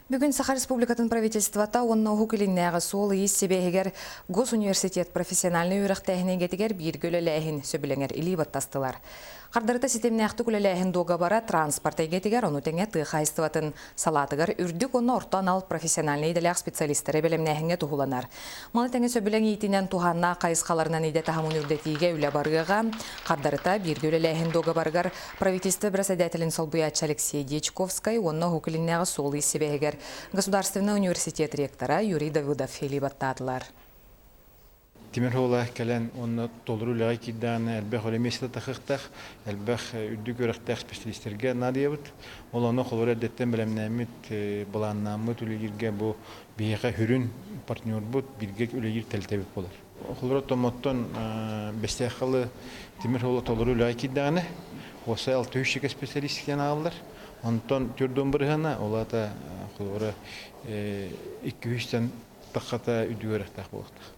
Бүгүн Саха Республикатын правительствота уонна Уһук Илиннээҕи суол-иис сибээһигэр Госуниверситет профессиональнай үөрэхтээһин эйгэтигэр бииргэ үлэлээһин сөбүлэҥэр илии баттастылар. Хардарыта ситимнээхтик үлэлээһин дуогабара транспорт эйгэтигэр, ону тэҥэ тыа хаһаайыстыбатын салаатыгар үрдүк уонна орто анал профессиональнай идэлээх специалистары бэлэмнээһиҥҥэ туһуланар. Маны тэҥэ сөбүлэҥ иитинэн туһааннаах хайысхаларынан идэ таһымын үрдэтиигэ үлэ барыаҕа. Хардарыта бииргэ үлэлээһин дуогабарыгар правительство бэрэссэдээтэлин солбуйааччы Алексей Дьячковскай уонна Уһук Илиннээҕи суол-иис сибээһигэр Государственнай университет ректора Юрий Давыдов илии баттаатылар. Тимир суола кэлэн уонна толору үлэҕэ киирдэҕинэ элбэх үлэ миэстэтэ тахыахтаах, элбэх үрдүк үөрэхтээх специалистэргэ наадыйабыт. Ол ону холобура эрдэттэн бэлэмнээммит, былааннааммыт үлэлииргэ бу биһиэхэ сүрүн партнербут, бииргэ үлэлиир тэрилтэбит буолар. Холобура Томмоттон Бэстээххалы тимир суола толору үлэҕэ киирдэҕинэ, уопсай 600 специалист диэн ааҕыллар. Онтон төрдүөн бырыһыана, ол аата холобура 200-тэн таххата үрдүк үөрэхтээх буолуохтаах.